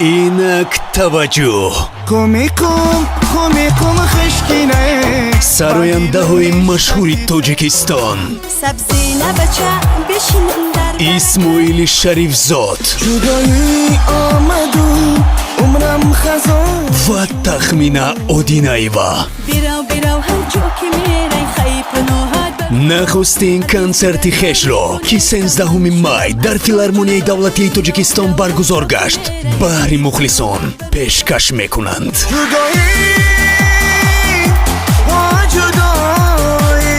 Инак таваҷҷӯҳ. Кумикум, кумикум, хишкине. Сарояндаҳои машҳури Тоҷикистон. Сабзина бача бишинам дар. Исмоили Шарифзод. Ҷудоӣ омаду умрам хазон. Ва Тахмина Одинаева. Бирав, бирав, ҳамчо ки мерай хай паноҳат. Нахустин консерти хешро, ки 13 май дар Филармонияи давлатии Тоҷикистон баргузор гашт, баҳри мухлисон пешкаш мекунанд. Ҷудоӣ ва ҷудоӣ.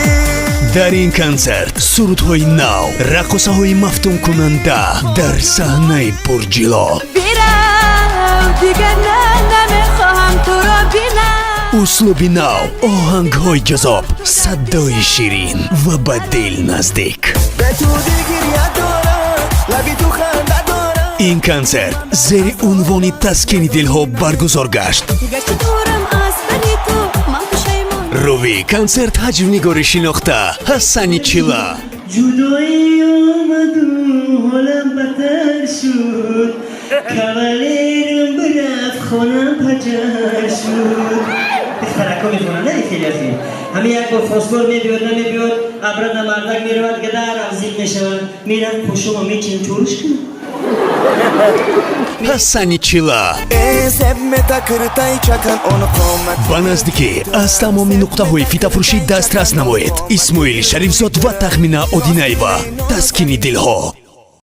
Дар ин консерт сурудҳои нав, раққосаҳои мафтункунанда дар саҳнаи пурҷило. Бирав, дигар на, намехоҳам туро бинам. Услуби нав, оҳангҳои ҷаззоб, садои ширин ва ба дил наздик. Ба ту дил гиря дорам, лаби ту ханда дорам. Ин консерт зери унвони «Таскини дилҳо» баргузор гашт. Гашти дурам аз бари ту ман пушаймон. Рӯи консерт ҳаҷвнигори шинохта Ҳасани Чила. Ҷудоӣ омаду ҳолам бадтар шуд, кавалерам бирафт, хонам паҷар шуд. Духтарако мехонанд, не? Хеле хел ҳамин як бор хостгор мебиёд, намебиёд, обратно мардак меравад, гадар авзил мешавад, мерав пошома мечинам, чориш кунам. Ҳасани Чила. Sevme takırtay çakan onu qomat. Ба наздикӣ аз тамоми нуқтаҳои фитафурӯшӣ дастрас намоед. Исмоили Шарифзод ва Тахмина Одинаева, «Таскини дилҳо».